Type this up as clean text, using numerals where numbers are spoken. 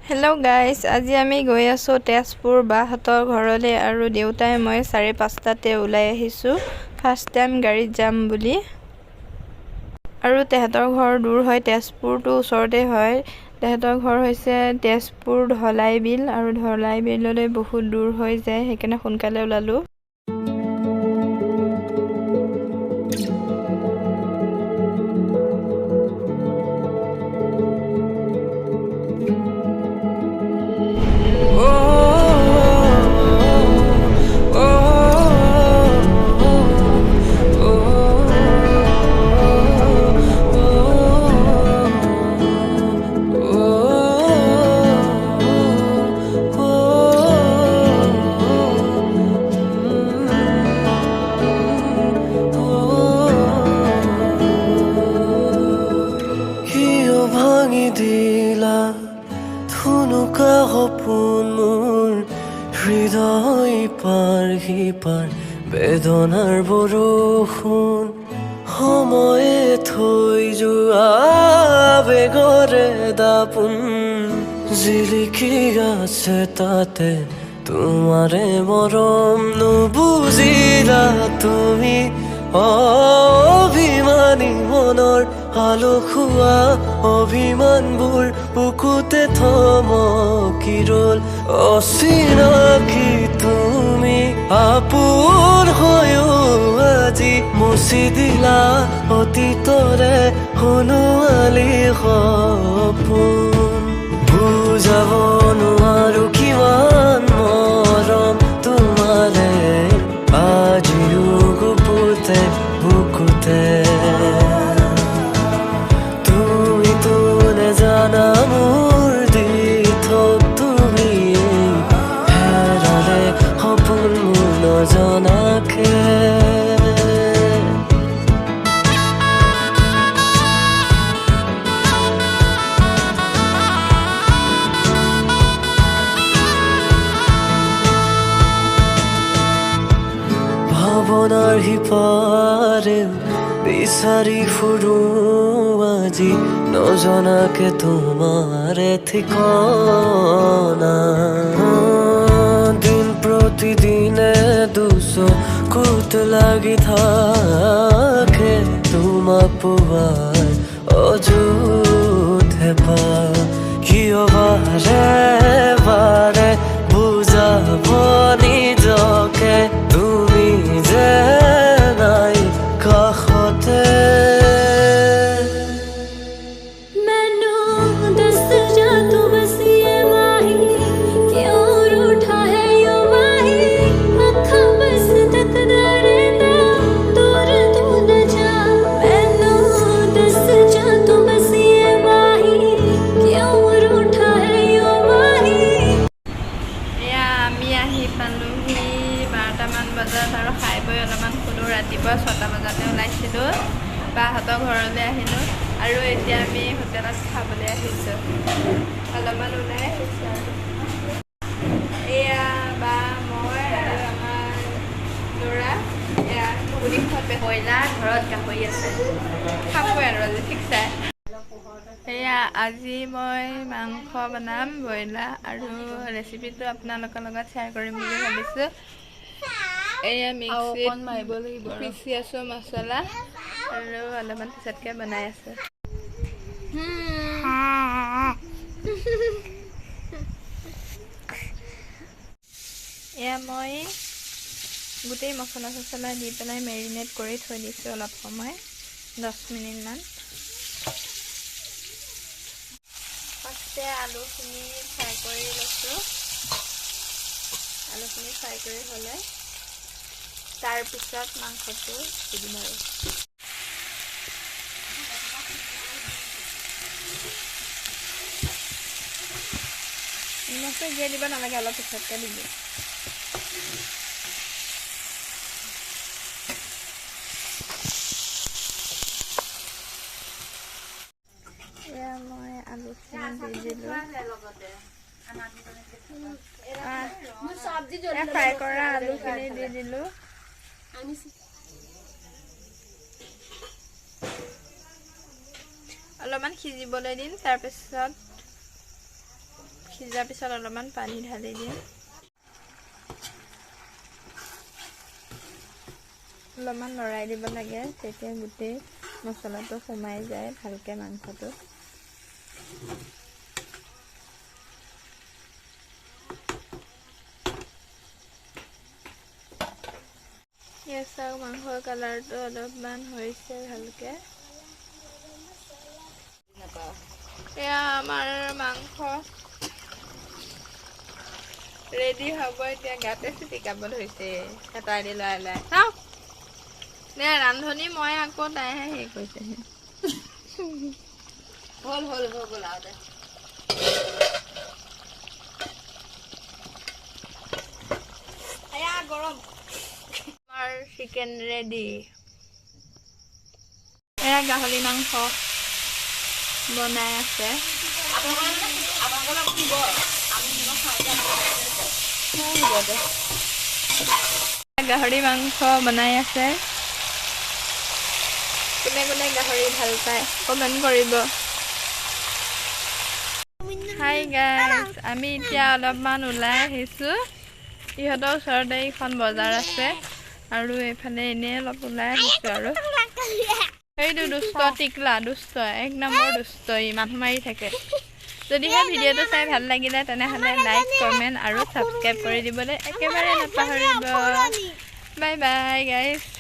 Hello' guys, আজি আমি গৈ আছোঁ তেজপুৰ বাহঁতৰ ঘৰলৈ আৰু দেউতাই মই 5:30টাতে ওলাই আহিছোঁ ফাৰ্ষ্ট টাইম গাড়ীত যাম বুলি। আৰু তেহেঁতৰ ঘৰ দূৰ হয়, তেজপুৰটো ওচৰতে হয়। তেহেঁতৰ ঘৰ হৈছে তেজপুৰ ধলাই বিল আৰু ধলাই বিললৈ বহুত দূৰ হৈ যায়, সেইকাৰণে সোনকালে ওলালোঁ। কিয় ভাঙি দিলা ধুনুকা সপোন মোৰ হৃদয় পাৰ সিপাৰ বেদনাৰ বৰষুণ সময়ে থৈ যোৱা বেগৰে দাপোন জিলিকি আছে তাতে তোমাৰে মৰম নুবুজিলা তুমি অভিমানী মনৰ আলসুৱা অভিমানবোৰ বুকুতে থমকি ৰ'ল অচিনাকি তুমি আপোন হৈও আজি মচি দিলা অতীতৰে সোণোৱালী সপোন বুজাব নোৱাৰো কিমান মৰম তোমাৰে আজিও গুপুতে বুকুতে তুমিতো নেজানা মোৰ দিঠক তুমি হেৰালে সপোন মোৰ নজনাকে। ভাৱনাৰ সিপাৰে বিচাৰি ফুৰো আজি নজনাকে তোমাৰে ঠিকনা দিন প্ৰতিদিনে দুচকুত লাগি থাকে তোমাক পোৱাৰ অযুত হেঁপাহ কিয় বাৰে বাৰে বুজাব নিজকে তুমি যে নাই কাষতে। ਮੈਨੂੰ ਦੱਸ ਜਾ ਤੂੰ ਬਸ ਇਹ ਮਾਹੀ ਕਿਉਂ ਰੂਠਾ ਹੈ ਯੋ ਮਾਹੀ ਅੱਖਾਂ ਬਸ ਤੱਕਦਾ ਰਹਿੰਦਾ ਦੂਰ ਤੂੰ ਨਾ ਜਾ। ਮੈਨੂੰ ਦੱਸ ਜਾ ਤੂੰ ਬਸ ਇਹ ਮਾਹੀ ਕਿਉਂ ਰੂਠਾ ਹੈ ਯੋ ਮਾਹੀ। এয়া আমি আহি পালোহি 12টামান বজাত আৰু খাই বৈ অলপমান শুলোঁ। ৰাতিপুৱা 6টা বজাতে ওলাইছিলোঁ, বাহঁতৰ ঘৰলৈ আহিলোঁ আৰু এতিয়া আমি হোটেলত খাবলৈ আহিছোঁ, অলপমান ওলাই আহিছোঁ। আৰু এয়া বা, মই আৰু আমাৰ ল'ৰা। এয়া ঘুগুনি খোৱাত ব্ৰইলাৰ, ঘৰত গাহৰি আছে। খাবই আৰু আজি ঠিক চাই। এয়া আজি মই মাংস বনাম ব্ৰইলাৰ আৰু ৰেচিপিটো আপোনালোকৰ লগত শ্বেয়াৰ কৰিম বুলি ভাবিছোঁ। এয়া মিক্সিত মাৰিব লাগিব। পিচি আছোঁ মছলা আৰু অলপমান পিছতকৈ বনাই আছোঁ। এয়া মই গোটেই মছলা চছলা দি পেলাই মেৰিনেট কৰি থৈ দিছোঁ অলপ সময়, 10 মিনিটমান। ফাৰ্ষ্টে আলুখিনি ফ্ৰাই কৰি লৈছোঁ। আলুখিনি ফ্ৰাই কৰি হ'লে তাৰপিছত মাংসটো দি দিম। আৰু নিমখটো এতিয়া দিব নালাগে, অলপ পিছতকৈ দিবি। এয়া মই আলুখিনি দি দিলোঁ, ফ্ৰাই কৰা আলুখিনি দি দিলোঁ। অলপমান সিজিবলৈ দিম, তাৰপিছত সিজাৰ পিছত অলপমান পানী ঢালি দিম। অলপমান লৰাই দিব লাগে, তেতিয়া গোটেই মছলাটো সোমাই যায় ভালকৈ মাংসটোত। চাওক, মাংসৰ কালাৰটো অলপমান হৈছে ভালকৈ। এয়া আমাৰ মাংস ৰেডি হ'ব এতিয়া। গাতে চিটিকাব ধৰিছে হেতাই দি লৰাই লৰাই। চাওক দে, ৰান্ধনী মই আকৌ তাইহে হেৰি কৰিছেহি। হ'ল হ'ল হৈ গ'ল আৰু দে। গৰম। আমাৰ চিকেন ৰেডি। এয়া গাহৰি মাংস বনাই আছে। গাহৰি মাংস বনাই আছে। কোনে কোনে গাহৰি ভাল পায় কমেণ্ট কৰিব। হাই গাইজ, আমি এতিয়া অলপমান ওলাই আহিছোঁ। ইহঁতৰ ওচৰতে এইখন বজাৰ আছে আৰু এইফালে এনেই অলপ ওলাই আহিছোঁ আৰু। এইটো দুষ্ট টিকলা, দুষ্ট এক নম্বৰ দুষ্ট, ই মানুহ মাৰি থাকে। যদিহে ভিডিঅ'টো চাই ভাল লাগিলে তেনেহ'লে লাইক, কমেণ্ট আৰু ছাবস্ক্ৰাইব কৰি দিবলৈ একেবাৰে নাপাহৰিব। Bye bye guys.